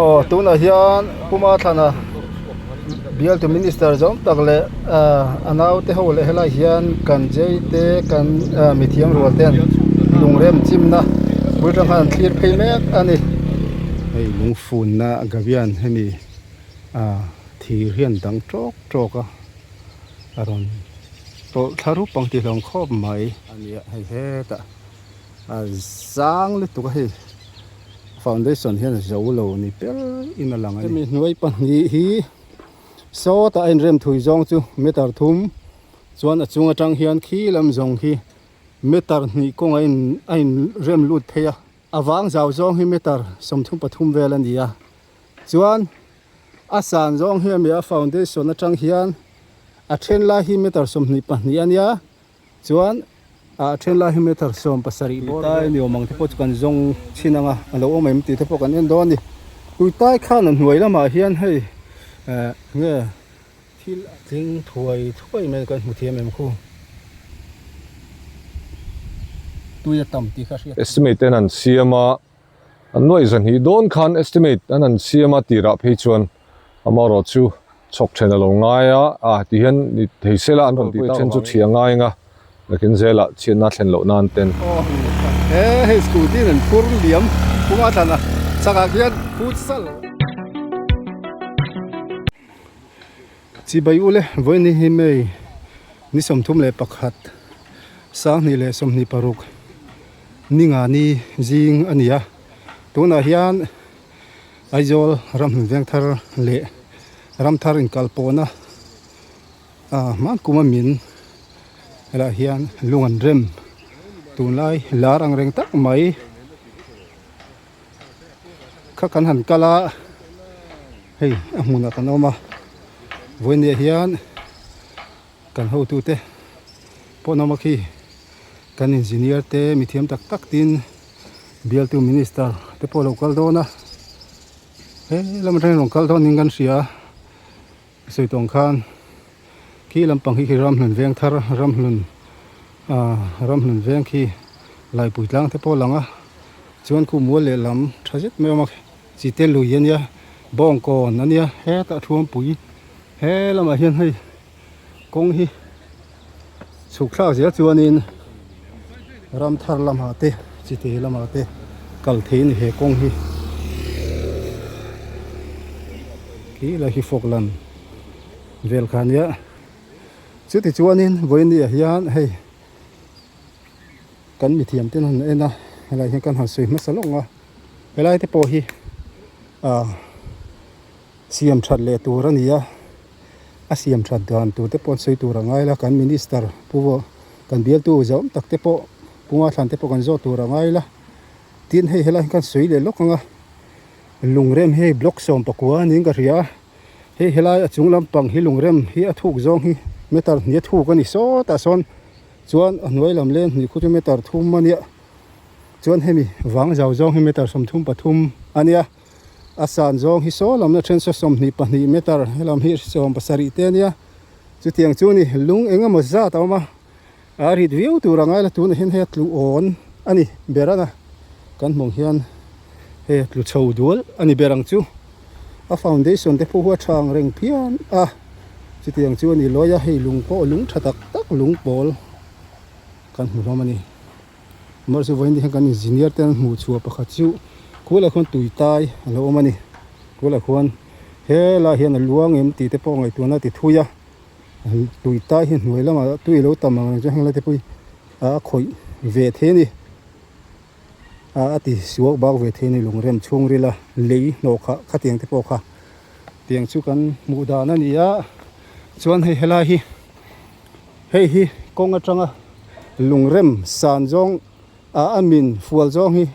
Aw tunah hian Puma thlana bialtu minister zawng tak leh ah a naute ho leh helai hian kan jei te kan ah mithiam rual ten lungrem chimna bul tang khan an thlir phei mek a ni. Hei lungfunna gavian hemi ah thir hian dang tawk tawk a a rawn tawlh thla rup ang tih hlawm khawp mai a nia hei hetah. A zang lutuk a hei foundation hian a zo lo ni ber in a lang a ni. Hemi hnuai pahnih hi sawtah a inrem thui zawng chu meter thum chuan a chung atang hian khi lam zawng hi meter hnih kawng a in a inrem lut phei a a vang zau zawng hi meter 33 vel a ni a chuan a san zawng hi a mi a foundation atang hian a then lai hi meter 24 a nia. Chuan ah then lai hi meter 17 bawr vel ni awm ang te pawh chu kan zawng chhin ang a, a lo awm em tih te pawh kan en dawn a ni. Tuitai khan a hnuai lamah hian hei eh nge thil a tling thuai thuai mai kan hmu thiam em khu. Tui a tam tih kha hriat. Estimate an han siam a, An nuaih zahnih dawn khan estimate an han siam a tirah phei chuan amaherawh chu chhawk then a lo ngai a, a ti hian ni thei se la an rawn tih then chu thiah ngai ang a, nakin zelah chhiatna thlen loh nan ten. Aw he hei scooty in an phur liam puma thlan a chakah khian futsal. Chibai ule vawiin hi May ni 31 2026 ninga ni zing a ni a, tunah hian Aizawl ramhlun veng thar leh ram thar inkal pawhna ah hman kuma min helaiah hian lung an rem tunlai lar ang reng tak mai kha kan han kal a hei a hmunah kan awm a vawiin hian. Kan hotute pawh an awm a khi kan engineer te mithiam tak tak tin bialtu minister te pawh a lo kal dawn a he lam atangin rawn kal dawn niin kan hria a sawi tawng khan khi lampang hi khi ramhlun veng thar ramhlun ah ramhlun veng khi laipui tlang te pawh a lang a chuan khu mual lehlam tha zet mai a awm a chite lui a nia bawngkawn a nia hetah thuampui he lamah hian hei kawng hi chhuk thlak zel chuanin ram thar lamah te chite lamah te kal thei a ni he kawng hi khi lai hi fawklan vel kha a nia chuti chuanin vawiin ah hian hei kan mithiam ten han en a helai hian kan han sawi hmasa lawk ang a helai te pawh hi ah siam that leh tur a ni a a siam that dan tur te pawh an sawi tur a ngai la kan minister pu kan bialtu zawm tak te pawh punga thlan te pawh kan zawt tur a ngai la tin hei helai hi kan sawi leh lawk ang a lungrem hi hei block 19 niin ka hria a hei helai a chung lampang hi lungrem hi a thuk zawng hi meter hnih a thuk a ni sawtah sawn chuan a hnuai lam leng hnih khu chu meter thum a nia chuan hemi vang zau zawng hi meter 33 a nia. A san zawng hi saw lamna then saw 22 meter helam hi 70 te ania chutiang chu ni lung eng emaw zat a awm a a rit viau tur a ngai la tunah hian hei a tlu awn a ni ber a kan hmuh ang hian hei a tlu chho dual a ni ber ang chu a foundation te pawh hi a tha ang reng phian a chutiang chu a ni lawi a hei lung pawh lung tha tak tak lung pawl kan hmu hlawm a ni. Mahse vawiin hian kan engineer te an hmuh chhuah pakhat chu khualah khuan tui tai a lo awm a ni khualah khuan helaiah hian a luang em tih te pawh ngaihtuahna a ti thui a tui tai hi hnuai lamah tui a lo tam ang reng chuan heng lai te pawh hi a khawih ve thei a ni a a ti suak bak ve thei a ni lungrem chhungril a lei hnawh kha khatiang te pawh kha tiang chu kan hmuh dan a ni a chuan hei helai hi. Hei hi kawng atanga lungrem san zawng ah a min fual zawng hi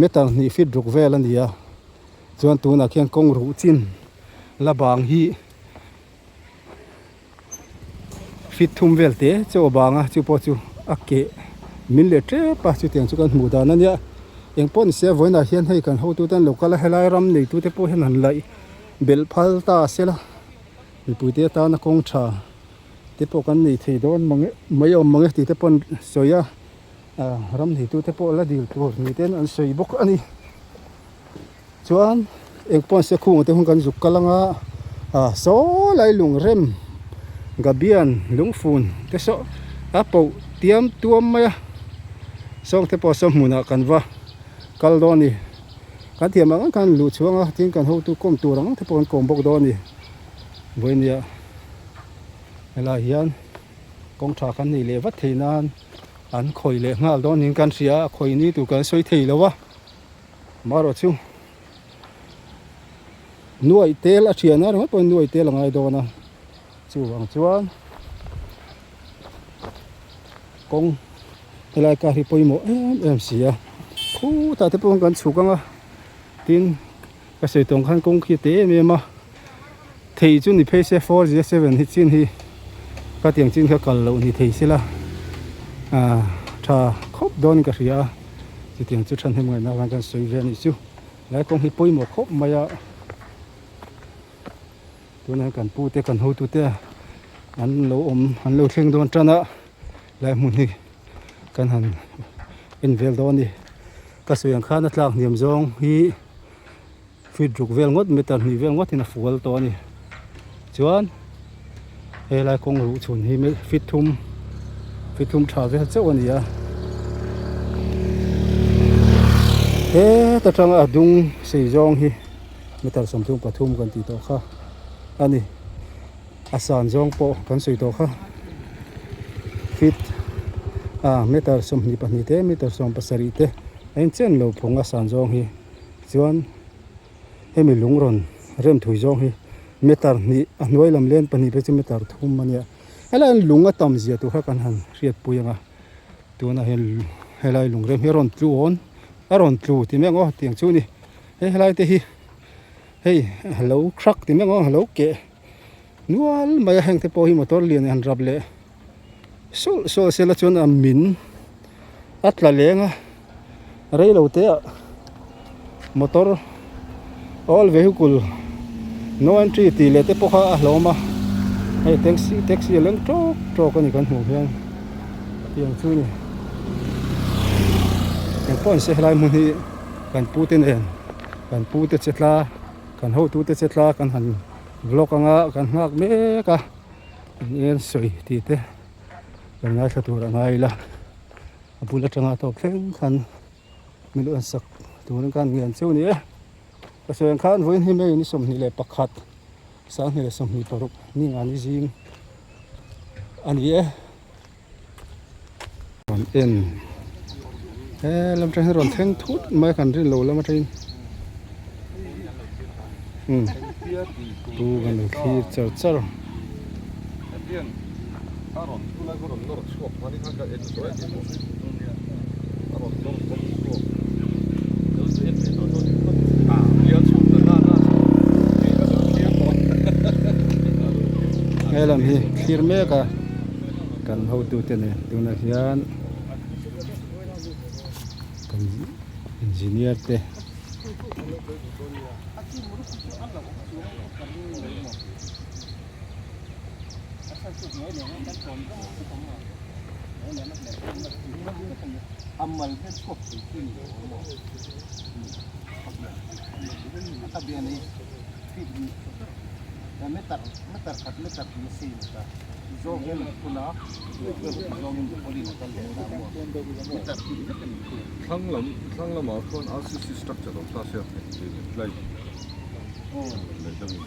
meter hnih feet ruk vel a ni a chuan tunah khian kawng ruh chin la bang hi feet thum vel te chu a bang a chu pawh chu a keh min leh tep a chutiang chu kan hmuh dan a nia engpawh ni se vawiinah hian hei kan hotute an lo kal a helai ram neitute pawh hian han laih belh phal ta sela mipuite atana kawng tha. te pawh kan nei thei dawn mang e mai awm mang e tih te pawh an sawi a ah ram neitu te pawh la dil tur ni ten an sawi bawk a ni chuan. Engpawh se khungah te hun kan zuk kal anga ah saw lai lung rem gabian lungfun te saw a poh tiam tuam mai a sawng te pawh saw hmunah kan va kal dawn a ni kan thiam ang ang khan luh chhuang a tin kan hotu kawm tur ang ang te pawh kan kawm bawk dawn a ni vawinia helaiah hian kawng tha kan nei leh vat thei nan an khawih leh nghal dawn niin kan hria a khawih ni tur kan sawi thei lo a marawh chu. Nuaih tel a thian a ringawt pawhin nuaih tel a ngai dawn a chuvang chuan kawng helai kar hi pawimawh em em si a khutah te pawh kan chhuk ang a tin ka sawi tawng khan kawng khi a te em em a thei chu ni phei se 407 hi chin hi ka tiang chin kha kal loh ni thei sela ah tha khawp dawn in ka hria a chutiang chu thahnem ngaihna avang kan sawi ve a nih chu. Lai kawng hi pawimawh khawp mai a, tunah hian kan pute kan hotute an lo awm an lo thleng dawn tan a, lai hmun hi kan han en vel dawn a ni. Ka sawi ang khan a tlak hniam zawng hi feet ruk vel ngawt meter hnih vel ngawt in a fual tawh a ni. Chuan helai kawng ruh chhun hi feet thum feet thum tha vel chauh a ni a heta tanga a dung sei zawng hi meter 33 kan tih tawh kha a ni a san zawng pawh kan sawi tawh kha feet ah meter 22 te meter 17 te a inchen lo phawng a san zawng hi chuan. Hemi lung rawn rem thui zawng hi meter hnih a hnuai lam len pahnih phei chu meter thum a nia helai hian lung a tam zia tur kha kan han hriatpui ang a tunah hian helai lung rem hi a rawn tlu awn a rawn tlu ti mai ang aw tiang chu a ni hei helai te hi hei a lo crack ti mai ang aw a lo keh nual mai a heng te pawh hi motor lian an rap leh sawlh sawlh sela chuan a min a tla leng a rei lo te ah motor all vehicle no entry tih leh te pawh kha a hlawm a hei taxi taxi a leng tawk tawk a ni kan hmuh hian tiang chu a ni engpawh an se helai hmun hi kan pu te nen kan pu te che tla kan hotu te che tla kan han vlog anga kan nghak mek a. Eng sawi tih te kan ngaithla tur a ngai ila a bul atanga tawp thleng khan min rawn sak turin khan ngen chu a ni e ka sawi ang khan vawiin hi May ni 21 2026 ni nga ni zing a ni e rawn en he lam atang hian rawn thleng thut mai a kan rin lo lam atangin umm tu kan lo thlir char char. He lam hi thlir mek a. Kan hotute nen tunah hian kan engineer te Thlang lam thlang lamah khuan RCC structure awm ta sia tlai leh deuh in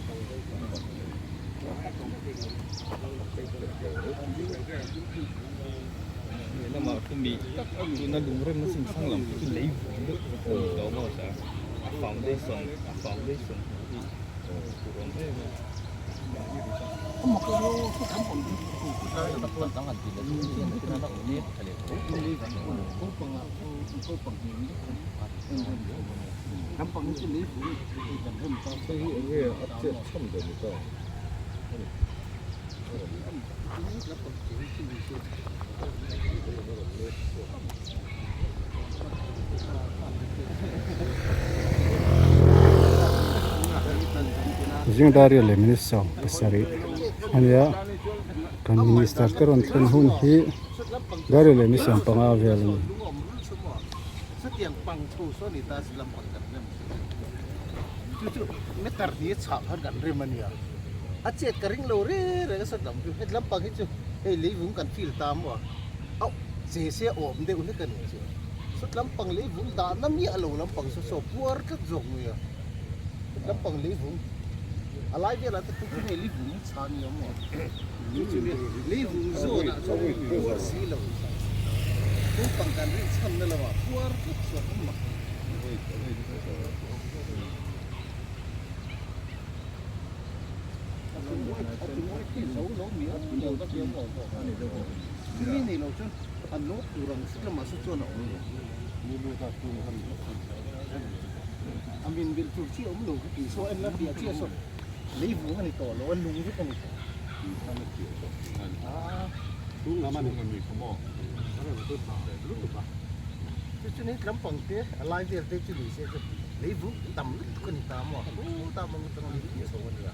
Lamah khu mi tuna lung rem na sin thlang lam chu lei vung deuh a ni tawh maw sa a foundation a foundation hi tur awm em em. Hei hi eng nge a chet chhan ber ni ta? Zingdar leh minute 17 a nia kan minister te rawn thlen hun hi dar leh minute 15 vel a ni. Chu chu meter hnih a chhah khan kan rem a nia. A chet ka ring lo reng reng a sawt lam chu. Heti lampang hi chu hei leivung kan feel ta maw a che se a awm deuh hlek a ni chu. Sawt lampang leivung dahna miah lo lampang saw saw puar tlat zawk mai a. Sawt lampang leivung a lai velah te phei chu hei leivung hi chhah a ni awm maw. Chu chu leivung zawnah chuan puar si lo. Naupang kan rinchhanna lamah puar tlat zawk a mak. Leivung tam lutuk a ni ta maw? Huta mawng atanga leivung chho a nia.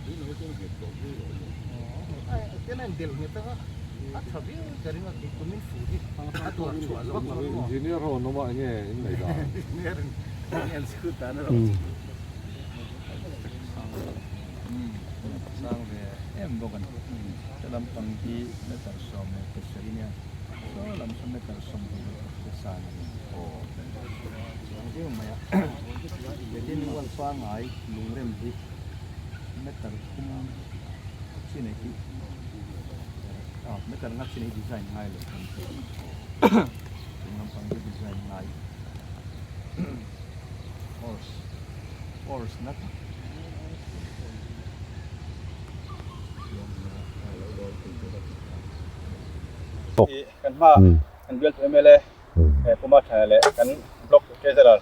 Ten a indelh nghet anga a tha viau ka ring a kei kumin fur hi a tuar chhuah zawk chuan maw? Engineer ho an awm a enge in nei dan? Engineer in enge an chhut dan erawh chu. Sang ve em bawk a ni. He lampang hi meter 17 nia saw lam saw meter 25 san a ni. Viau mai a tin wall pangai lungrem hi meter thum chin hi ah meter nga chin hi design ngai lo kan tih chung lampang hi design ngai horse horse na tak Kan hma kan bialtu mla Puma Thana leh kan Block Treasurer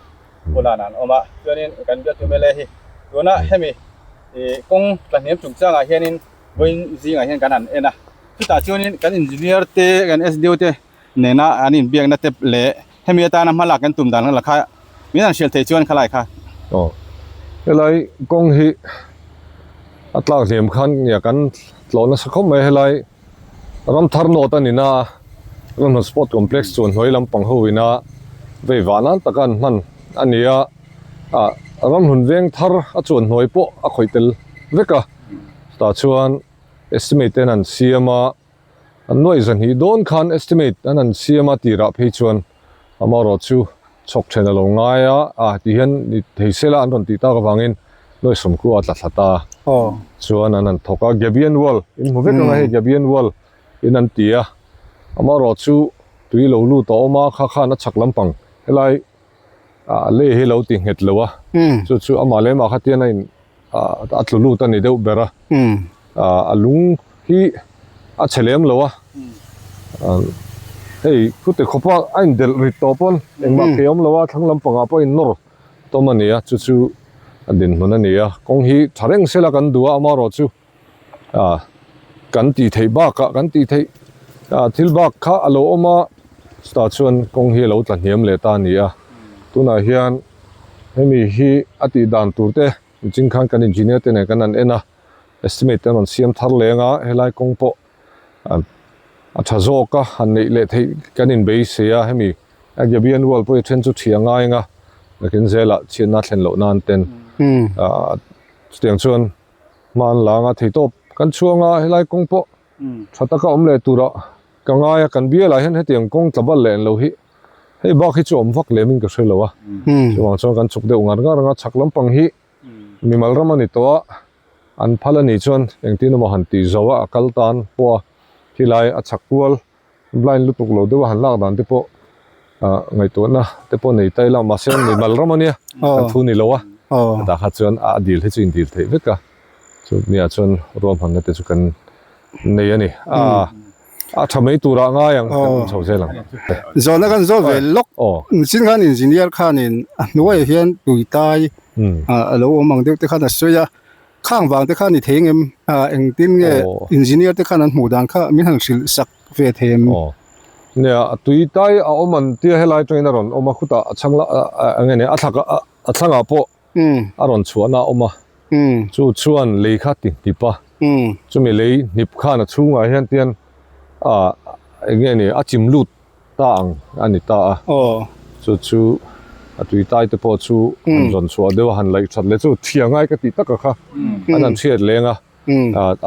Pulana an awm a, chuanin kan bialtu mla hi tuna hemi kawng tlahniam chungchangah hianin vawiin zingah hian kan han en a, chutah chuanin kan Engineer te kan SDO te nena an inbiakna te leh hemi atana hma lak kan tum dan la kha min han hrilh theih chuan khalai kha. Aw, helai kawng hi a tlak hliam khan nia kan tlawh nasa khawp mai helai. Ram thar nawt a ni na a, Ramhmun Sport Complex chuan hnuai lampang ho ina vei vah nan taka an hman a ni a, ah Ramhlun veng thar a chuan hnuai pawh a khawih tel vek a, chutah chuan estimate te an han siam a, an nuaih zahnih dawn khan estimate an han siam a tirah phei chuan amaherawh chu chhawk then a lo ngai a, ah ti hian ni thei sela an rawn tih tak avangin nuai sawmkua a tla thla ta chuan an han thawk a, Gabian wall in hmu vek anga hei Gabian wall in an ti a, amaherawh chu tui lo lut a awm a, kha khan a chhak lampang helai ah lei hi lo ti nghet lo a, chu chu amah leh amah kha tian a in a tlu lut a ni deuh ber a, a lung hi a chhe lem lo a, hei khute khawpa a indelh rit tawh pawn engmah thei a awm lo a, thlang lampangah pawh a innawr tawm a ni a, chu chu a dinhmun a ni a, kawng hi tha reng sela kan duh a, amaherawh chu kan tih theih bakah kan tih theih thil bak kha a lo awm a, chutah chuan kawng hi a lo tla hniam leh ta a ni a, tunah hian hemi hi a tih dan tur te miching khan kan engineer te nen kan han en a, estimate te an rawn siam thar leng a, helai kawng pawh a tha zawk a, han neih leh theih kan inbeisei a, hemi a Gabian wall pawh hi then chu thiah ngai ang a, nakin zelah chhiatna thlen loh nan ten chutiang chuan. Hman langa thei tawp kan chhuang a, helai kawng pawh tha taka awm leh turah ka ngai a, kan bialah hian hetiang kawng tla bal leh lo hi hei bak hi chu awm vak lem in ka hre lo a, chuvang chuan kan chhuk deuh ngar ngar ang a, chhak lampang hi mimal ram a ni tawh a, an phal a nih chuan engtin emaw han tih zo a, a kal tan pawh a khilai a chhak kual blind lutuk lo deuh a han lak dan te pawh ah ngaihtuahna te pawh nei ta ila mahse mimal ram a nia kan thu ni lo a hetah kha chuan a dil hi chu in dil theih vek a chu nia chuan ruahmanna te chu kan nei a ni a a tha mai turah ngai ang kan awm chho zel ang Zawhna kan zawh ve lawk chin khan engineer khanin a hnuaiah hian tuitai a lo awm ang deuh te khan a sawi a. Khang vang te kha ni thei ngem ah engtin nge engineer te khan an hmuh dan kha min han hrilh sak ve thei em? Aw nia a tui tai a awm an tia helai atangin a rawn awm a khutah a chhang la a nge ni a thlak a thlangah pawh a rawn chhuahna a awm a chu chuan lei kha ti hnip a chumi lei hnip khan a chhungah hian tian ah eng nge ni a chim lut ta ang a ni ta a chu chu. A tui tai te pawh chu han zawn chhuah deuh a han laih that leh chu thiang ai ka tih taka kha an han hriat leng a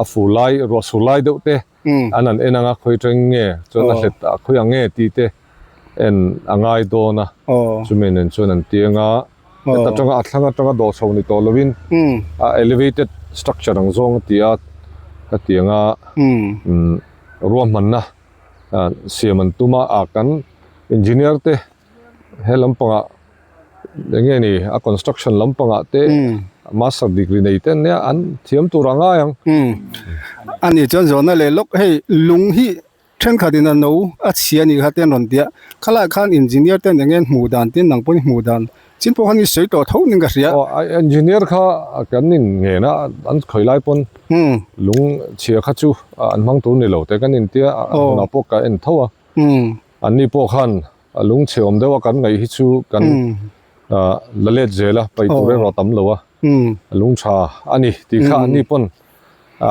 a fur lai ruah sur lai deuh te an han en ang a khawi teng nge chuan a hlet ah khawi ang nge tih te en a ngai dawn a chumi nen chuan an tiang a heta tanga a thlang atanga dawh chho ni tawh lovin a elevated structure ang zawng a ti a hetiang a ruahmanna siam an tum a a kan engineer te he lampangah eng nge ni a construction lampangah te master degree nei te an nia an thiam tur a ngai ang. Ani chuan zawhna leh lawk hei lung hi thenkhat in a no a chhia anih kha te an rawn ti a khalaiah khan engineer ten eng nge an hmuh dan tin nang pawhin hmuh dan chin pawh khan i sawi tawh tho ning ka hria. Aw engineer kha kan in ngen a an khawi lai pawn lung chhia kha chu an hmang tur ni lo te kan in tia a hmunah pawh ka en tho a. Anni pawh khan a lungchhe awm deuh a kan ngaih hi chu kan la let zel a, paih tur erawh a tam lo a, a lungtha a ni tih kha anni pawn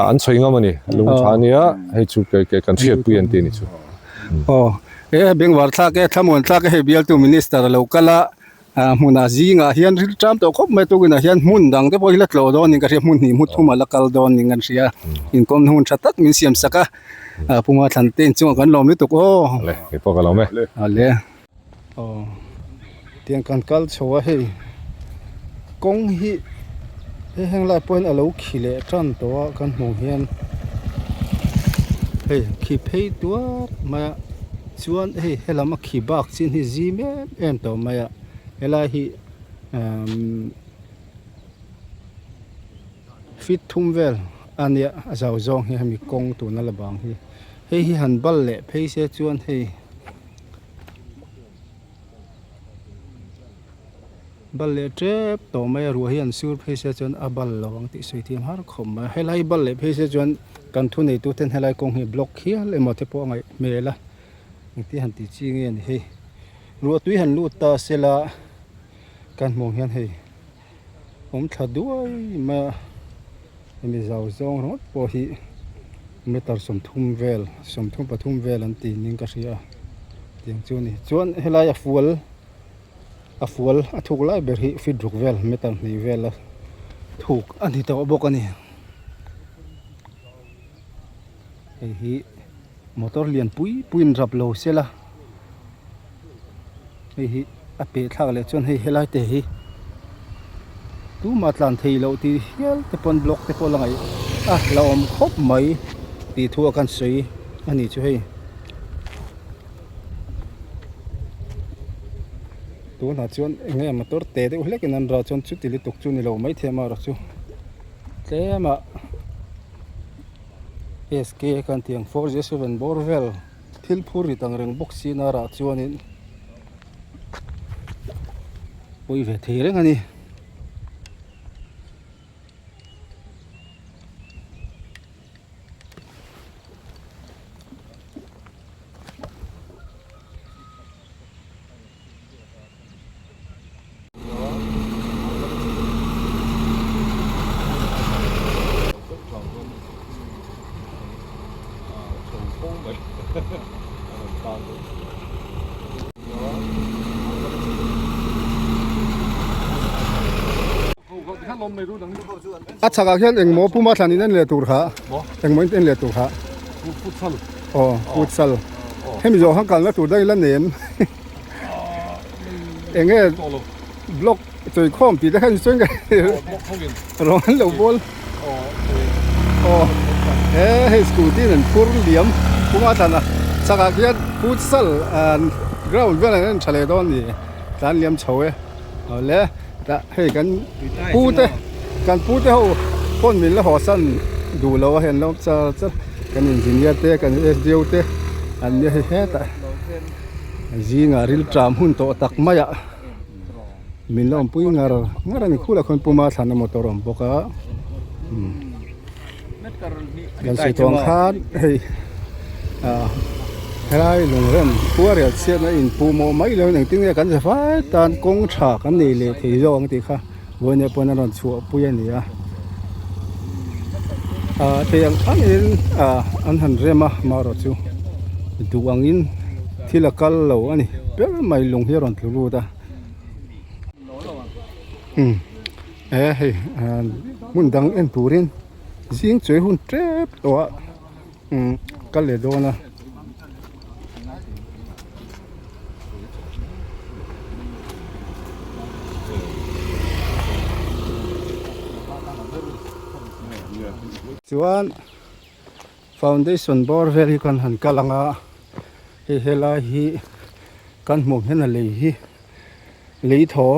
an sawi ngam a ni, a lungtha a nia hei chu kan hriatpui an ti a ni chu. Aw, he Bengvar thlak e, Thlamuan thlak e hei bialtu Minister a lo kal a, hmunah zingah hian ril ṭam tawh khawp mai tukinah hian hmun dang te pawh hi la tlawh dawn niin ka hria hmun hnih hmu thum a la kal dawn niin kan hria inkawm hun tha tak min siam sak a Puma thlan te inchungah kan lawm lutuk aw le kei pawh ka lawm e ale aw tiang kan kal chho a hei kawng hi he heng lai pawhin a lo khi leh tan tawh a kan hmuh hian hei khi phei tuar mai a. Chuan hei helam a khi bak chin hi zim em em tawh mai a helai hi umm feet thum vel a nia a zau zawng hi hemi kawng tuna la bang hi hei hi han bal leh phei se chuan hei Bal leh tep tawh mai a ruah hi an sur phei se chuan a bal lo ang tih sawi thiam har khawp mai a helai bal leh phei se chuan kan thu nei tu ten helai kawng hi block hial emaw te pawh a ngaih hmel a engtin han tih chi nge ni hei ruah tui han lut ta sela kan hmuh hian hei awm thla duai mai a hemi zau zawng ringawt pawh hi meter 30 vel 33 vel an ti niin ka hria a tiang chu a ni chuan helai a fual. A fual a thuk lai ber hi feet ruk vel meter hnih vel a thuk a ni tawh bawk a ni. Hei hi motor lian pui pui in rap lo se la hei hi a peh thlak leh chuan hei helai te hi tumah tlan thei loh tih hial te pawn block te pawh la ngaih a la awm khawp mai tih thu a kan sawi a ni chu hei. Tunah chuan eng nge motor te deuh hlek in an rah chuan chuti lutuk chu ni lo maithei amaherawh chu tlem ah SK kan tih ang 407 bawr vel thil phur rit ang reng bawk si na rah chuanin pawi ve thei reng a ni. A chhakah khian engmaw puma thlan in en leh tur kha engmaw in en leh tur kha futsal aw futsal hemi zawh khan kalna tur daih la nem enge block chawikhawm tih te khan chuan ka rawng an lo bawl aw he hei scooty in an phur liam puma thlan a chhakah khian futsal ground vel an en tha leh dawn a ni tlan liam chho e. Awle tah hei kan pu te kan pu te ho phone min la haw san duh lo a hei an lo char char kan engineer te kan SDO te an nia hei hetah zingah rilṭam hun tawh tak mai ah min la awmpui ngar ngar a ni khulah khuan puma thlan a motor a awm bawk a Kan sawi tawh ang khan hei ah helai lungrem khua rial chhiatna in pu mawh mai lo in engtin nge kan za fai tan kawng tha kan nei leh thei zawk ang tih kha vawiin pawn a rawn chhuah pui a ni a ah thei ang angin ah an han rem a amaherawh chu duh angin thil a kal lo a ni ber mai lung hi a rawn tlu lut a. Umm e hei hmun dang en turin zing chawi hun tep tawh a umm kal leh dawn a. Chuan foundation bawr vel hi kan han kal ang a hei helai hi kan hmuh hian a lei hi lei thaw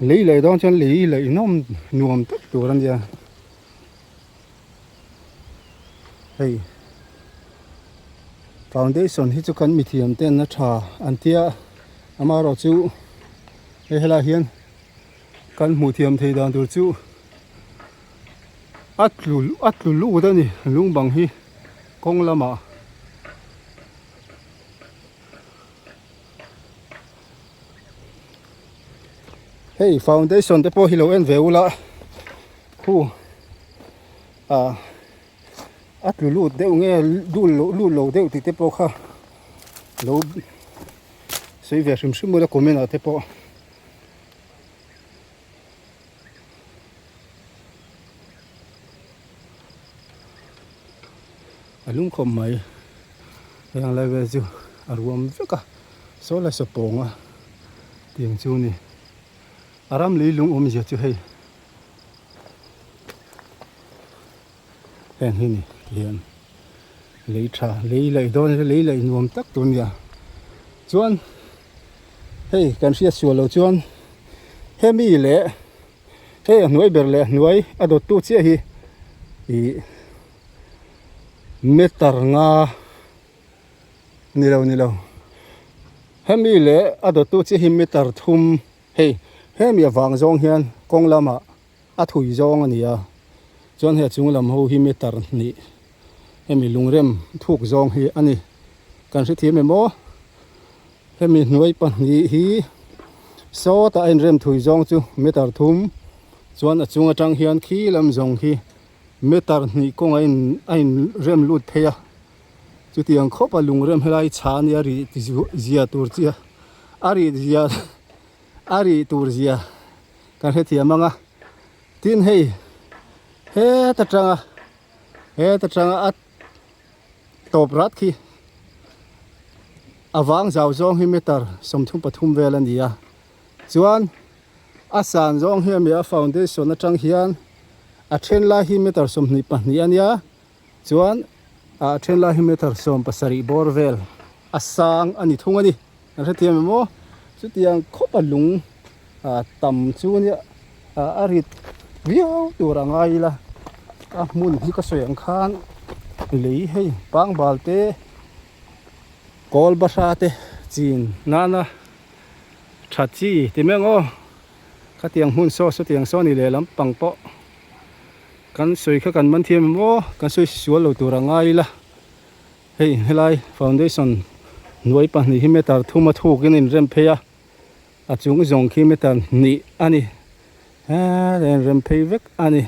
lei leh dawn chuan lei leh inawm nuam tak tur a nia. Hei foundation hi chu kan mithiam ten a tha an tia amaherawh chu hei helaiah hian kan hmuh thiam thei dan tur chu a tlu a tlu lut a ni lung bang hi kawng lamah. Hei foundation te pawh hi lo en ve ula khu ah a tlu lut deuh nge lut loh lut lo deuh tih te pawh kha lo sawi ve hrim hrim ula comment ah te pawh. A lung khawp mai heng lai vel chu a ruam vek a saw lai saw pawng a tiang chu a ni a ram lei lung awmzia chu hei heng hi a ni tihian lei tha lei laih dawn lei laih nuam tak tur a ni a chuan hei kan hriat sual loh chuan hemi leh hei a hnuai ber leh a hnuai a dawt tu chiah hi ih meter nga nilo nilo hemi leh a dawt tu chiah hi meter thum hei hemi avang zawng hian kawng lamah a thui zawng a ni a chuan hei a chung lam ho hi meter hnih hemi lungrem thuk zawng hi a ni kan hrethiam em aw hemi hnuai pahnih hi sawtah a inrem thui zawng chu meter thum chuan a chung atang hian khi lam zawng khi meter hnih kawng a in a inrem lut phei a chutiang khawp a lungrem helai chha nia rih zia tur chi a rih zia a rih tur zia kan hrethiam ang a tin hei heta tanga heta tanga a tawp rat khi a vang zau zawng hi meter 33 vel a ni a chuan a san zawng hi ami a foundation atang hian a then lai hi meter 22 a nia chuan a then lai hi meter 17 bawr vel a sang a ni thung a ni. Kan hrethiam em aw chutiang khawp a lung ah tam chu ania ah a rit viau tur a ngai ila a hmun hi ka sawi ang khan lei hei pangbal te kawl bahra te chin nana tha chi ti mai ang aw khatiang hmun saw sawtiang saw a ni leh lampang pawh kan sawi kha kan man thiam em aw kan sawi sual lo tur a ngai ila. Hei helai foundation hnuai pahnih hi meter thum a thuk in a inrem phei a a chung zawng khi meter hnih a ni heee a inrem phei vek a ni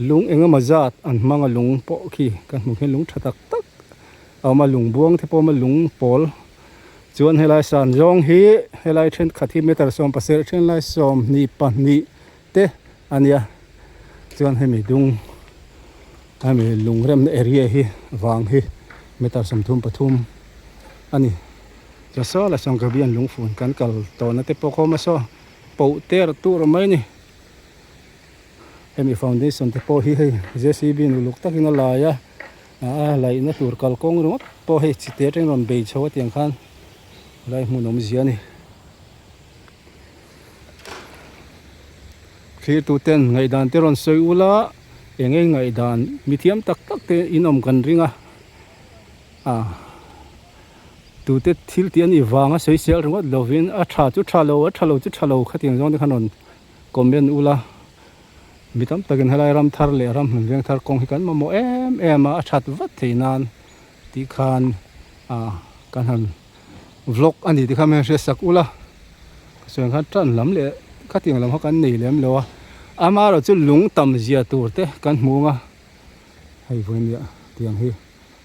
lung eng emaw zat an hmang a lung pawh khi ka hmu hian lung tha tak tak a awm a lung buang te pawh a awm a lung pawl chuan helai san zawng hi helai thenkhat hi meter 17 thenlai 22 te a nia chuan hemi dung hemi lung remna area hi vang hi meter 33 a ni chuan saw la sawn Caribbean lungfun kan kal tawhna te pawh khawm a saw poh ter tur mai a ni hemi foundation te pawh hi hei J_C_B in uluk takin a lai a a laihna tur kalkawng ringawt pawh hei chite atangin rawn bei chho a tiang khan lai hmun awmzia a ni. Thlir ten ngaihdan te rawn sawi ula eng eng ngaihdan mi thiam tak tak te in awm kan ring a ah tute thil tih a nih vanga sawi sel ringawt lovin a tha chu tha lo a tha lo chu tha lo khatiang zawng te khan rawn comment ula mi tam takin helai ram thar leh ram hlun veng thar kawng hi kan mamawh em em a a that vat theih nan tih khan ah kan han. Vlog a ni tikha mai hriat sak ula ka sawi ang khan tan lam leh khatiang lam kha kan nei lem lo a amaherawh chu lung tam zia tur te kan hmu ang a hei vawinia tiang hi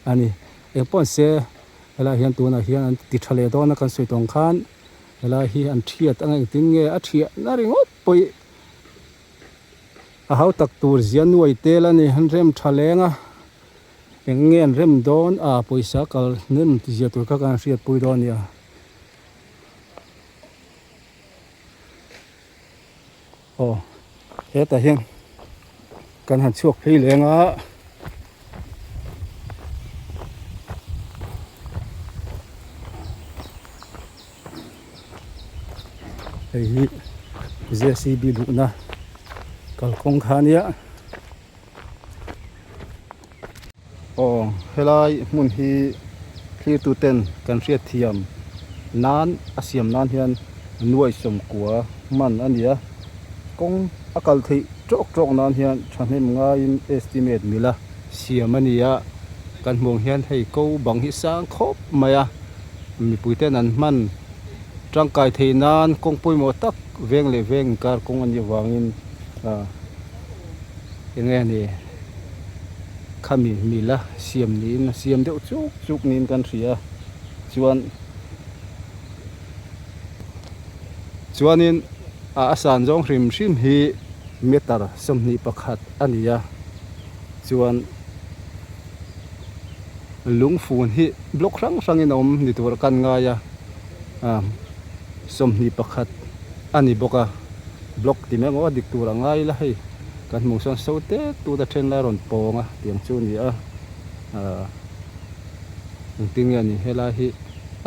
a ni engpawh an se helaiah hian tunah hian an ti tha leh dawn a kan sawi tawng khan. Helai hi an thiat anga engtin nge a thiah na ringawt pawh a hau tak tur zia nuai tel a ni an rem tha leng a eng nge an rem dawn a pawisa kal hnem zia tur kha kan hriat pui dawn a nia. Aw hetah hian kan han chhuak phei leng a hei hi J_C_B luhna kalkawng kha a nia. Aw helai hmun hi thlir tu ten kan hriat thiam nan a siam nan hian nuai sawmkua hman a ni a kawng a kal theih tawk tawk nan hian thahnem ngaiin estimate mila siam a ni a kan hmuh ang hian hei ko bang hi sang khawp mai a mipui ten an hman tangkai theih nan kawng pawimawh tak veng leh veng inkar kawng a nih avangin ah. Enge ni khami mila siam niin a siam deuh chuk chuk niin kan hria chuan chuanin a a san zawng hrim hrim hi meter 21 a ni a chuan lungfun hi block hrang hrangin a awm ni tur a kan ngai a ah 21 a ni bawk a. Block ti mai ang aw dik tur a ngai ila hei kan hmuh sawn so tek tut a then lai a rawn pawng a tiang chu a ni a ahh engtin nge ni helai hi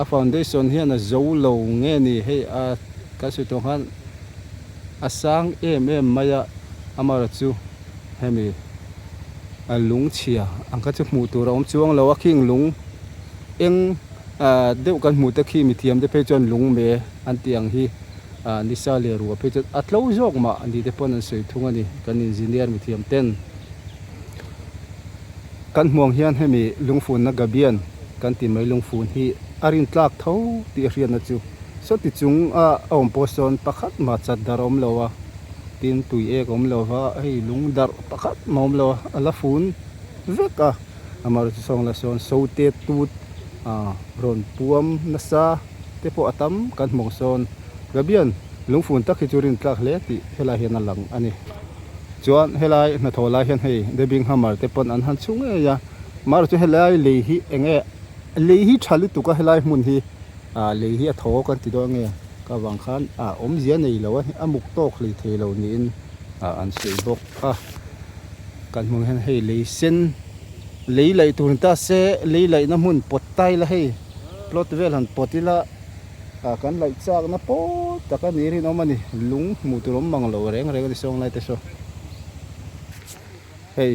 a foundation hian a zo lo nge ni hei a kan sawi tawh khan a sang em em mai a amaherawh chu hemi a lung chhia ang kha chu hmuh tur a awm chuang lo a khing lung eng ah deuh kan hmuh te khi mithiam te phei chuan lung me an tih ang hi. Ah nisa leh ruah phei chuan a tlo zawk mah ani te pawn an sawi thung a ni kan engineer mithiam ten kan hmuang hian hemi lungfunna gabian kan ti mai lungfun hi a rin tlak tho tih a hriatna chu sawti chung a a awm pawh sawn pakhat mah chat darh a awm lo a tin tui ek a awm lo va hei lung darh pakhat mah a awm lo a a la fun vek a amaherawhchu sawn la sawn so tet tut ah rawn puam nasa. te pawh a tam kan hmawng sawn Gabian lungfun tak hi chu rin tlak hle tih helai hian a lang a ni. Chuan helai hnathawh lai hian hei Debing Hammer te pawn an han chhu ngei a, mahrawh chu helai lei hi eng nge lei hi tha lutuk a helai hmun hi ah lei hi a thaw kan ti dawn nge ka vang khan ah awmzia nei lo a a muk tawk hlei thei lo niin ah an sawi bawk a. Kan hmuh hian hei lei sen lei laih tur ni ta se lei laihna hmun pawt ta ila hei. Plot vel han pawt ila ah kan laih chakna pawl tak a ni rinawm a ni lung hmuh tur awm mang lo reng reng a ni sawng lai te saw hei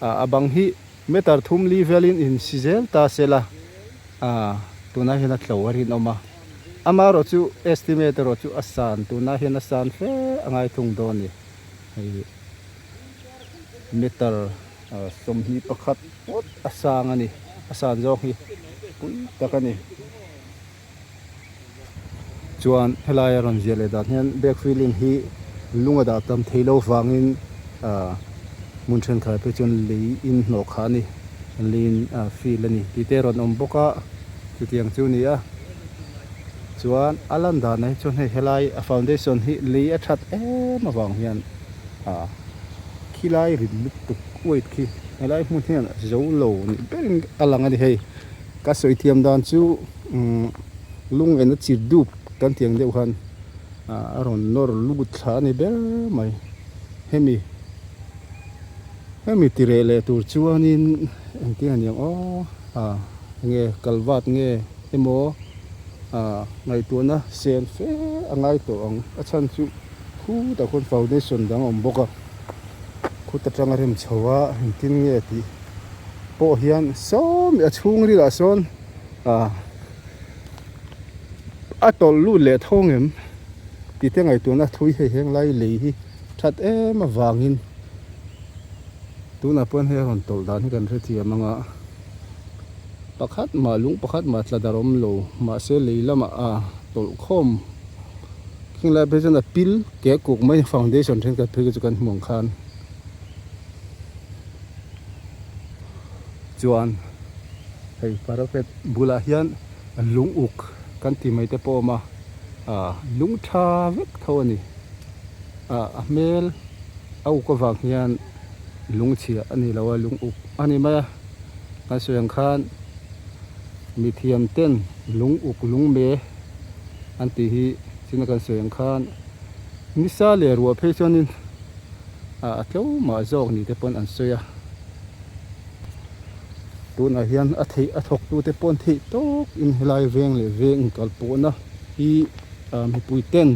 ah a bang hi meter thum li velin in si zel ta se la ah tunah hian a tlo a rinawm a amaherawh chu estimate erawh chu a san tunah hian a san fe a ngai thung dawn a ni hei meter. 21 ngawt a sang a ni a san zawng hi pui tak a ni chuan helai a rawn ziah leh dan hian back filling hi lung a dah tam thei lo vangin ah hmun thenkhat phei chuan lei in hnawh kha a ni lei in fill a ni tih te a rawn awm bawk a chutiang chu a ni a chuan a lan danah hi chuan hei helai a foundation hi lei a that em avang hian ah. Khilai rit lutuk weight khi helai hmun hian a zo lo ni berin a lang a ni hei. Ka sawi thiam dan chu umm lung en a chir dup kan tih ang deuh khan a rawn nawr lut thla a ni ber mai. Hemi hemi tireh leh tur chuanin engtin a ni ang aw ah enge kalvat nge emaw ah ngaihtuahna sen fe a ngai tawh ang a chhan chu. Khutah khuan foundation dang a awm bawk a khut atanga rem chho a engtin nge tih pawh hian sawm a chhung rilah sawn ah a tawlh lut leh tho ngem tih te ngaihtuahna thui hei heng lai lei hi that em avangin tunah pawh hei a rawn tawlh dan hi kan hrethiam ang a pakhat mah lung pakhat mah tla darh awm lo mahse lei lamah a tawlh khawm. Khing lai phei chuan a pil ke kuk mai foundation thenkhat phei chu kan hmu ang khan chuan hei parapet bulah hian lung uk kan ti mai te pawh a awm a. Ah lung tha vek tho a ni. Ah a hmel a uk avang hian lung chhia a ni lo a, lung uk a ni mai a. Kan sawi ang khan mithiam ten lung uk lung me an tih hi china kan sawi ang khan nisa leh ruah phei chuanin ah a tlo mah zawk ni te pawn an sawi a. Tunah hian a theih a thawk tute pawh an theih tawk in helai veng leh veng inkal pawhna hi ah mipui ten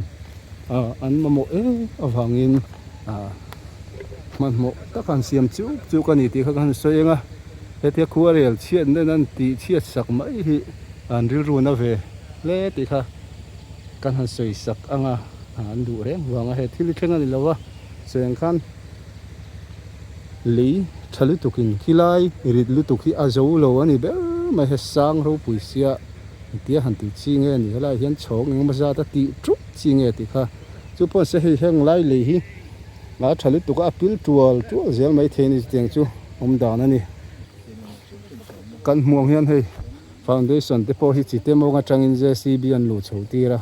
ah an mamawh em avangin ah hmanhmawh tak an siam chuk chuk a ni tih kha ka han sawi ang a hetia khuarel chhiat nen an tih chhiat sak mai hi an rilru na ve hle tih kha kan han sawi sak ang a an duh reng vang a he thil hi thleng a ni lo a sawi ang khan. Lei tha lutukin khilai rit lutuk hi a zo lo a ni ber mai he sang ropui sia engtia han tih chi nge ni helaiah hian chhawng engemaw zat a tih thup chi nge tih kha chu pawh se hei heng lai lei hi a tha lutuk a a pil tual tual zel mai thei a ni chutiang chu awm dan a ni kan hmuh ang hian hei foundation te pawh hi chi te mawng atangin J C B an luh chho tir a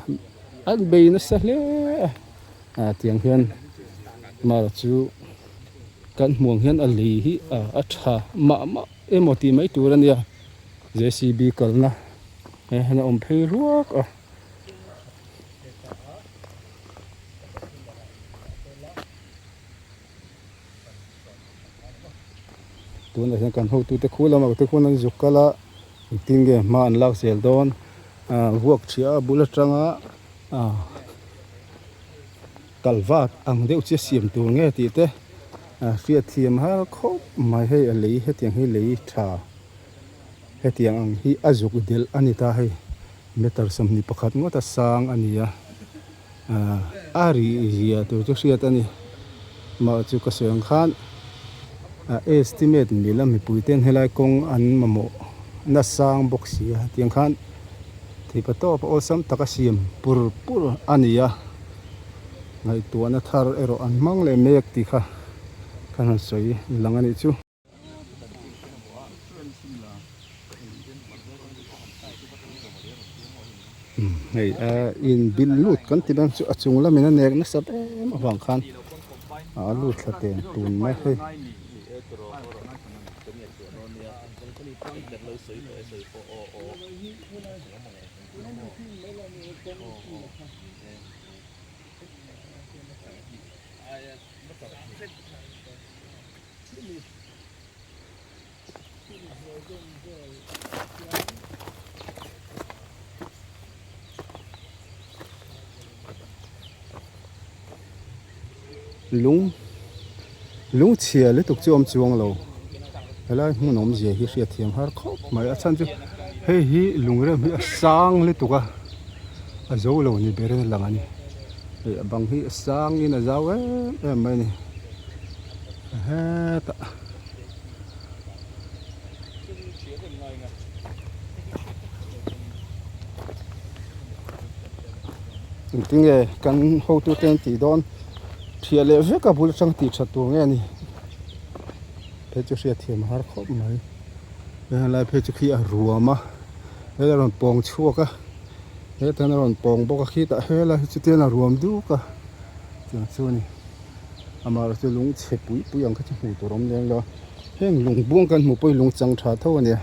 an bei nasa hle a. Ah tiang hian mara chu kan hmuh ang hian a lei hi a tha mah mah emaw tih mai tur a nia J C B kalna he hian a awm phei ruak a. Tunah hian kan hotute khu lamah te khuan an zuk kal a engtin nge hma an lak zel dawn ah vuak ṭhiah a bul aṭanga ah kal vat ang deuh chi a siam tur nge tih te ah hriat thiam har khawp mai hei a lei hetiang hi lei tha hetiang ang hi a zuk delh a ni ta hei meter 21 ngawt a sang a ni a. A ri zia tur chu hriat a ni. Mah chu ka sawi ang khan a estimate mil a mipui ten helai kawng an mamawh nasang bawk si a tiang khan theipa tawp a awlsam taka siam pur pur a ni a. Ngaihtuahna thar erawh an hmang leh mek tih kha ka han sawi lang a nih chu. Hei in bil lut kan ti dawn chu a chung lamin a nek nasa em avang khan a lut thla ten tun mai hei. Lung lung chhia lutuk chu a awm chuang lo helai hmun awmzia hi hriat thiam har khawp mai a chhan chu hei hi lung rem hi a sang lutuk a a zo lo ni berin a lang a ni hei a bang hi a sangin a zau em em mai a ni. Hetah engtin nge kan hotu te an tih dawn thiah leh vek a bul atang tih that tur nge a ni phei chu hriat thiam a har khawp mai helai phei chu khi a ruam a helai a rawn pawng chhuak a hetah hian a rawn pawng bawk a khitah helai hi chutiang a ruam duk a tiang chu a ni. Amaherawh chu lung chhe pui pui ang kha chu hmuh tur a awm lem lo a heng lung buang kan hmuh pawh hi lung chang tha tho a nia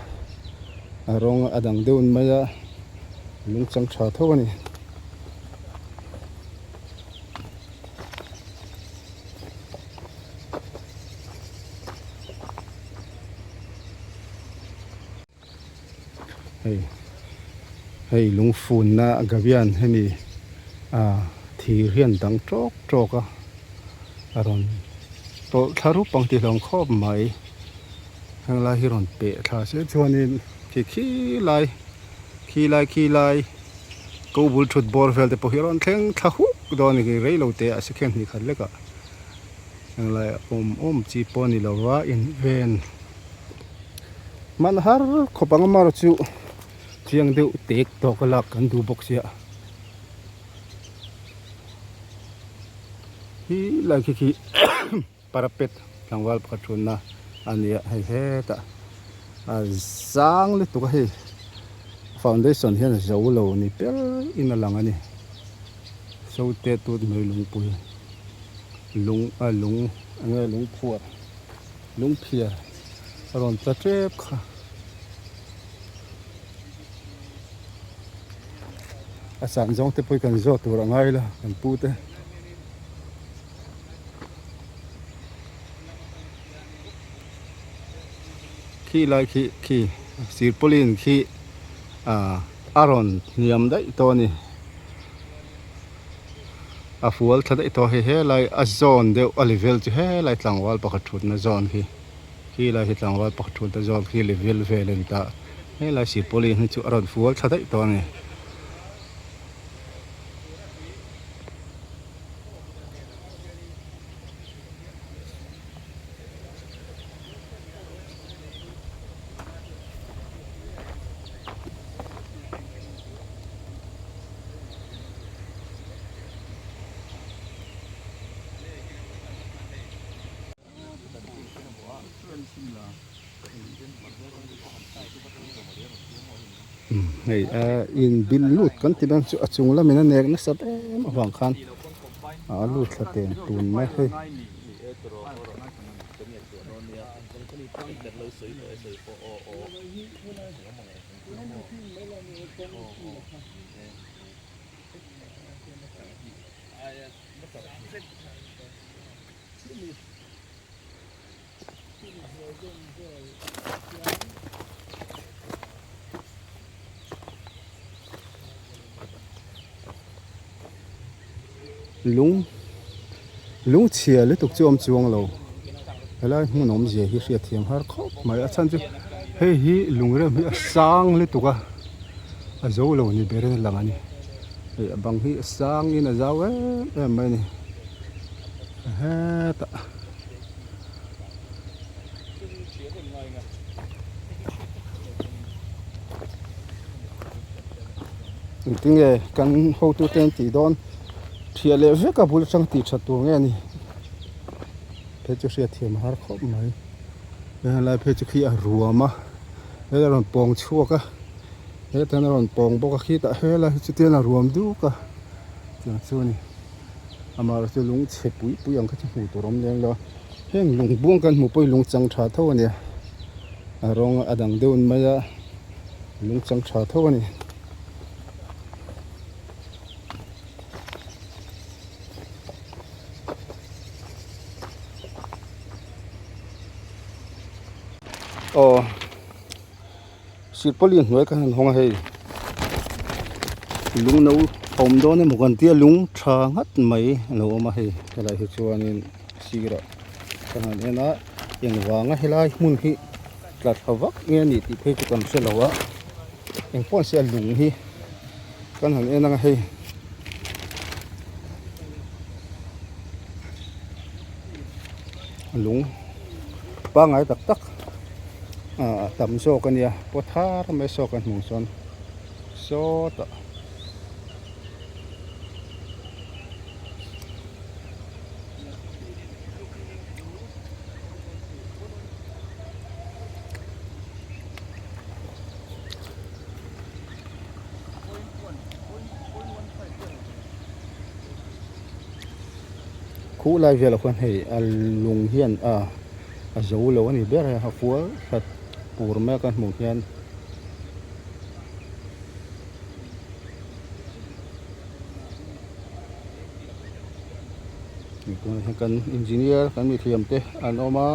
a rawng a dang deuh mai a lung chang tha tho a ni. Hei hei lungfunna gavian hemi ah thir hian dang tawk tawk a a rawn tawlh thla rup ang tih hlawm khawp mai heng lai hi rawn peh thla se chuanin khi khi lai khi lai khi lai ko bul thut bawr vel te pawh hi a rawn thleng thla huk dawn a ni rei lo te ah second hnih khat lek ah heng lai a awm awm chi pawh a ni lo va in ven. Hman har khawp ang amarawh chu chiang deuh tek tawk a lak kan duh bawk sia hi lai khi khi parapet tlangval pakhat thunna a ni a hei hetah a zang lutuk a hei foundation hian a zo lo ni ber in a lang a ni. So te tut mai lungpui lung a lung eng nge lung phuar lung phiar a rawn tla tep kha. A san zawng te pawh hi kan zawt tur a ngai la kan pu te. Khi lai khi khi sirpawlin khi ah a rawn hniam daih tawh a ni a fual thla daih tawh a hei helai a zawn deuh a level chu helai tlangval pakhat thutna zawn khi khi lai hi tlangval pakhat thutna zawn khi level vel a ni ta helai sirpawlin hi chu a rawn fual thla daih tawh a ni. Hei in bil lut kan ti dawn chu a chung lamin a nek nasa em avang khan a lut thla teng tun mai hei. Lung lung chhia lutuk chu a awm chuang lo helai hmun awmzia hi hriatthiam har khawp mai a chhan chu hei hi lung rem hi a sang lutuk a a zo lo ni berin a lang a ni hei a bang hi a sangin a zau em em mai a ni hetah. Engtinge kan hotu te an tih dawn thiah leh vek a bul atang tih that tur nge a ni phei chu hriat thiam a har khawp mai helai phei chu khi a ruam a helai a rawn pawng chhuak a hetah hian a rawn pawng bawk a khitah helai hi chutiang a ruam duk a tiang chu a ni. Amaherawhchu lung chhe pui pui ang kha chu hmuh tur a awm lem lo a, heng lung buang kan hmuh pawh hi lung chang tha tho a ni a, a rawng a dang deuh mai a, lung chang tha tho a ni. Aw Silpauline hnuai khan an hawng a hei lung no awm dawn emaw kan tia lung tha nghat mai a lo awm a hei helai hi chuanin sirah kan han en a engvanga helai hmun hi tla thla vak nge a nih tih phei chu kan hre lo a engpawh se a lung hi kan han en ang a hei. Lung pangai tak tak ah tam zawk a nia paw thar mai saw kan hmuh chuan sawtah Khuh lai velah khuan hei a lung hian a a zo lo a ni ber a, a fual hlat pur mai a kan hmuh hian. Tunah hian kan engineer kan mithiam te an awm a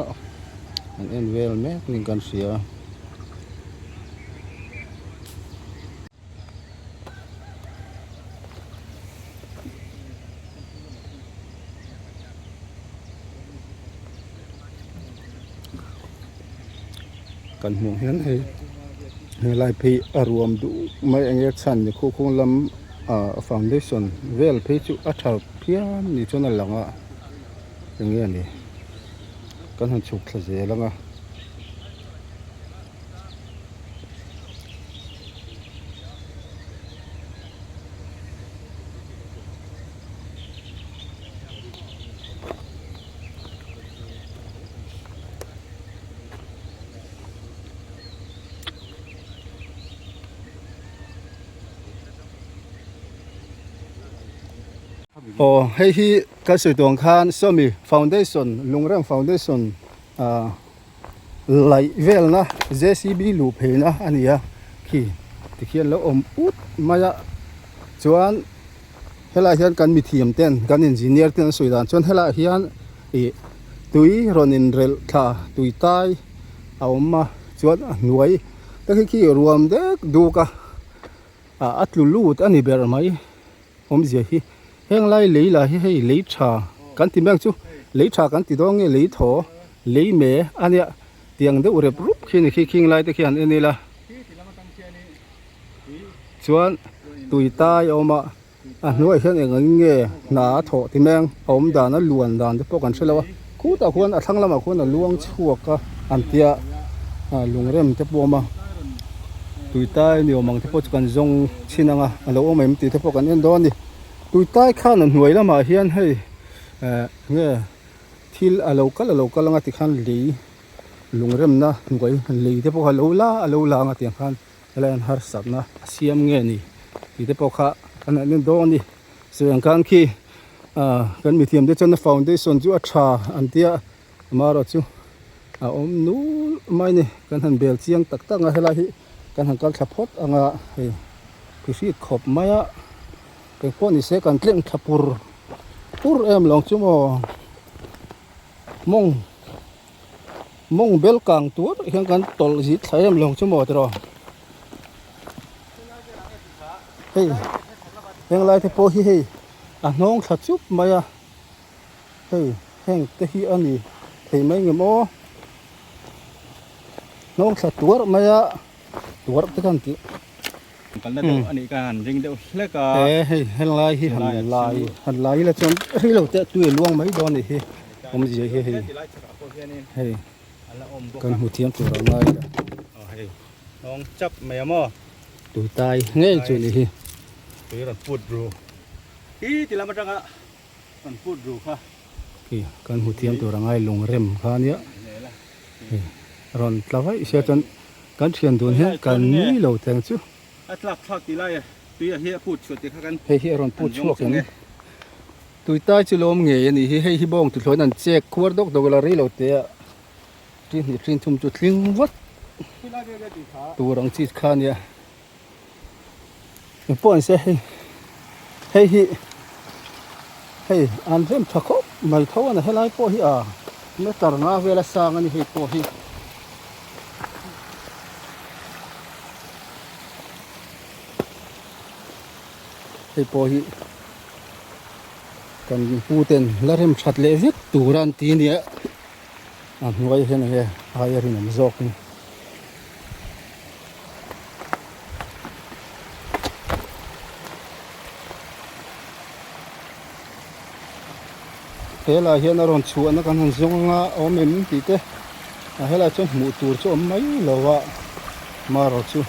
an en vel mek niin kan hria. Kan hmuh hian hei helai phei a ruam duh mai eng nge chhan ni khuh khung lam ah foundation vel phei chu a tha phian ni chuan a lang a eng nge ni kan han chhuk thla zel ang a. Aw hei hi kan sawi tuang khan sawmi foundation lungrem foundation ah laih velna J_C_B luh pheina a ni a khi tikhian lo awm ut mai a chuan helaiah hian kan mithiam ten kan engineer ten an sawi dan chuan helaiah hian ih tui rawn inrelh thla tui tai a awm a chuan a hnuai te khi khi ruam dek duk a ah a tlu lut a ni ber mai awmzia hi heng lai lei lah hi hei lei tha kan ti mek chu lei tha kan ti dawn nge lei thaw lei me a nia tiang deuh rep rup khi ni khi khing lai te khi han en ila chuan tui tai a awm a a hnuaiah hian eng ang nge hna a thawh ti meng a awm dan a luan dan te pawh kan hre lo a khutah khuan a thlang lamah khuan a luang chhuak a an tia ah lungrem te pawh a awm a tuitai ni awm ang te pawh chu kan zawng chhin ang a a lo awm em tih te pawh kan en dawn a ni tuitai khan a hnuai lamah hian hei eh nge thil a lo kal a lo kal anga tikhan lei lungremna hnuai lei te pawh kha a lo la a lo la anga tiang khan helai an harsatna a siam nge ni tih te pawh kha kan han en dawn a ni sawi ang khan khi ah kan mithiam te chuan a foundation chu a tha an tia amaherawh chu a awm nul mai a ni kan han bel chiang tak tak ang a helai hi kan han kal thla phawt anga hei ti hrit khawp mai a engpawh ni se kan tleng thla pur pur em lo ang chu maw mawng. Mawng bel kang tur hian kan tawlh zit thla em lawng chu maw tiraw hei heng lai te pawh hi hei a hnawng thla chup mai a hei heng te hi a ni thei mai nge maw hnawng thla tuarh mai a tuarh te khan tih kalna deuh a nih kha han ring deuh hlek a e hei helai hi han lai han lai ila chuan rei lo te tui a luang mai dawn a nih hi awmzia hi hei hei kan hmu thiam tur ang lai ila aw hei hnawng chap mai a maw tui tai ngei chu a nih hi tui rawn put ru hi ti lam atanga rawn put ru kha khi kan hmu thiam tur ang ai lung rem kha ania hei rawn tla vaih sia chuan Kan thian dun hian kan nui lo teng chu. A tlak thlak tih lai a tui a hi a put chhuah tih kha kan Hei hi a rawn put chhuak em? Tui tai chu lawm ngei a nih hi, hei hi bawng tuthlawin an chek khuar dawk dawk ila rei lo te a tin hnih tin thum chu tling vat tur ang chi kha ania. Engpawh an se hei hei hi hei an rem tha khawp mai tho a ni helai pawh hi a meter nga vel a sang a ni hei pawh hi. Hei pawh hi kan pu ten la rem that leh vek tur a an ti nia a hnuai hian enge aia rinawm zawk in. Helai hian a rawn chhuahna kan han zawng anga a awm em tih te a helai chuan hmuh tur chu a awm mai lo a marawh chu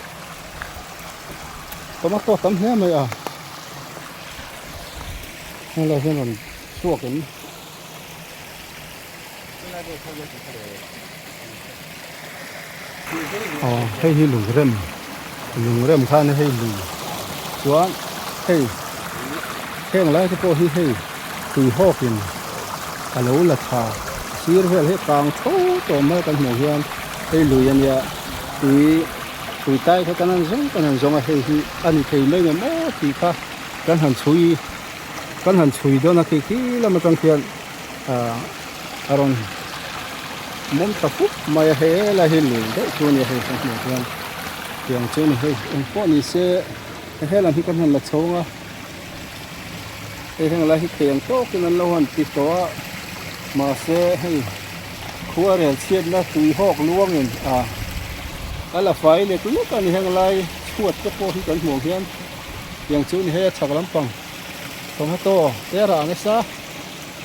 tomato a tam hle mai a helai hian rawn chhuak em. Aw hei hi lungrem lungrem khan hei lui chuan hei heng lai te pawh hi hei tui hawk in a lo la tha sir vel hi kang tho tawh mai kan hmuh hian hei lui a nia tui tui tai kha kan han zawng kan han zawng a hei hi a ni thei mai ngem aw tih kha kan han chhui kan han chhui dawn a khi khi lam atang khian ah a rawn mawm tha fup mai a he lai hi lui deuh chu a ni a hei kan hmuh hian tiang chu a ni hei eng pawh ni se he lam hi kan han la chho ang a hei heng lai hi thei ang tawkin an lo han ti tawh a mahse hei khua rel chhiatna tui hawk luangin ah a la fai lek lek a ni heng lai chhuat te pawh hi kan hmuh hian tiang chu a ni hei a chhak lampang tomato te a rah nasa.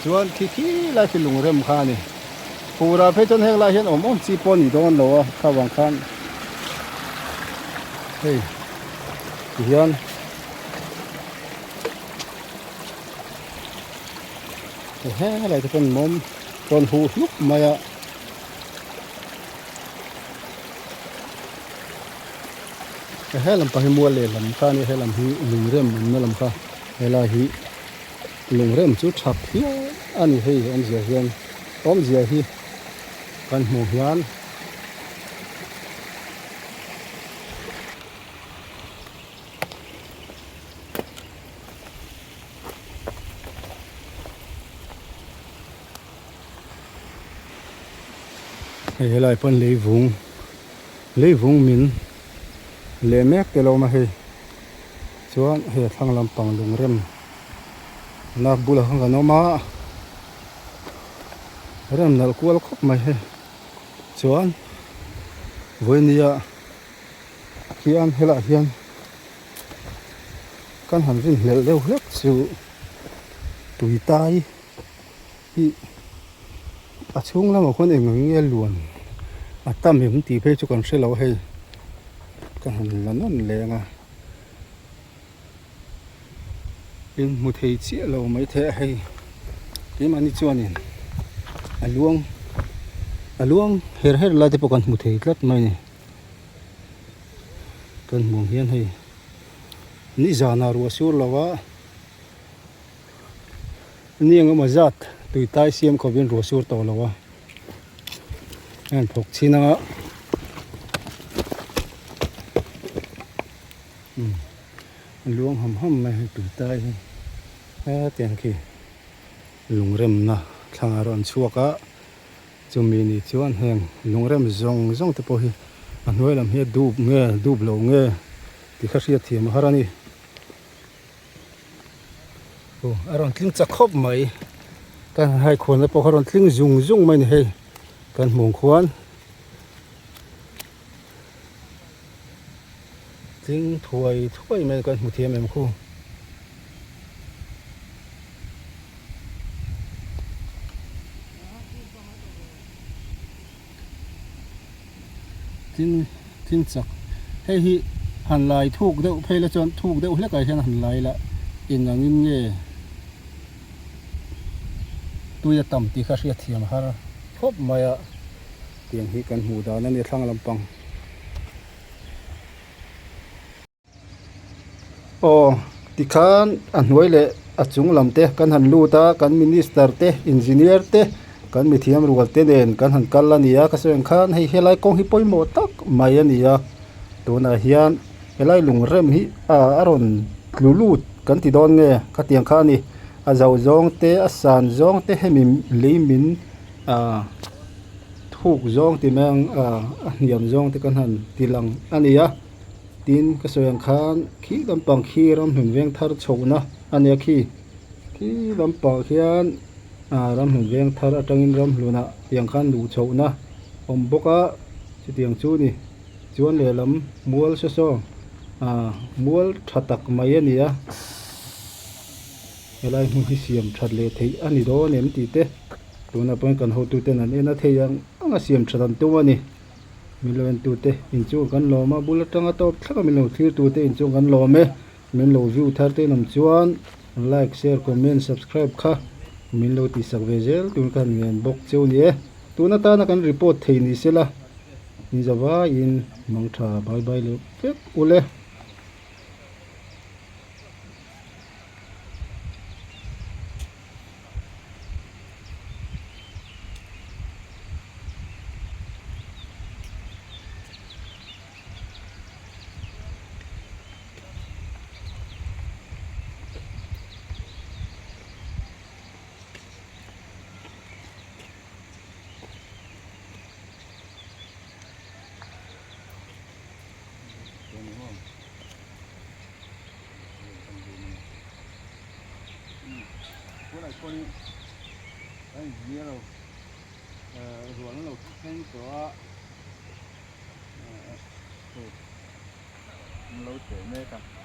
Chuan khi khi lai khi lungrem kha a ni. Furah phei chuan heng lai hian awm awm chi pawh a ni dawn lo a kha vang khan hei ti hian he lai te pawn mawm rawn huh hlup mai a. He lampang hi mual lehlam kha a ni a he lam hi lungrem awmna lam kha helai hi. Lungrem chu tha phian a ni hei awmzia hian awmzia hi kan hmuh hian. Hei helai pawn leivung leivung min leh mek te lo awm a hei chuan hei a thlang lampang lungrem na bulah khan kan awm a rem nalh kual khawp mai hei chuan vawinia khian helaiah hian kan han rinhlelh deuh hlek chu tuitai. Ih a chhung lamah khuan eng ang nge luan a tam em tih phei chu kan hre lo hei ka han la nawn leng a in hmu thei chiah lo mai thei a hei keimahni chuanin a luang a luang her her lai te pawh kan hmu thei tlat mai a ni kan hmuh ang hian hei nizanah ruah sur lo a. Ni engemaw zat tui tai siam khawpin ruah sur tawh lo a, a in phawk chhin a, umm a luang ham ham mai hei tui tai hi hetiang khi lungremna thlang a rawn chhuak a, chumi ni chuan heng lungrem zawng zawng te pawh hi a hnuai lam hi a dup nge dup lo nge tih kha hriatthiam a har a ni. Aw a rawn tling chak khawp mai kan han hai khuan na pawh kha a rawn tling zung zung mai a ni hei kan hmuh ang khuan tling thuai thuai mai kan hmu thiam em khu. Tin tin chak hei hi han lai thuk deuh phei la chuan thuk deuh hlek ah hian han lai la eng ang in nge tui a tam tih kha hriat thiam har khawp mai a tiang hi kan hmuh dan a ni thlang lampang. Aw tikhan a hnuai leh a chung lam te kan han lut a kan minister te engineer te kan mithiam rual te nen kan han kal a ni a ka sawi ang khan hei helai kawng hi pawimawh tak mai a ni a tunah hian helai lungrem hi ah a rawn tlu lut kan ti dawn nge khatiang kha a ni a zauh zawng te a san zawng te hemi lei min ah thuk zawng ti mai ang ah a hniam zawng te kan han ti lang a ni a. Tin, ka sawi ang khan khi lampang khi ramhlun veng thar chhohna a nia khi. Khi lampang khian ah ramhlun veng thar atangin ramhlunah tiang khan luh chhohna awm bawk a, chutiang chu ni. Chuan lehlam mual saw saw ah mual tha tak mai a ni a. Helai hmun hi siam that leh theih a ni dawn em tih te tunah pawhin kan hotuten an en a thei ang ang a siam that an tum a ni. Min lo entute inchung kan lawm a, bul atanga tawp thlak a min lo thlirtute inchung kan lawm e. Min lo view thar te inawm chuan like, share, comment, subscribe kha min lo tihsak ve zel tun khan ngen bawk cheu ni e. Tun atana kan report thei ni sela inzavaiin mangtha bye bye leh vek ule. Tunah pawhin a inhnial lo rual an lo thleng tawh a hei an lo teh mek a.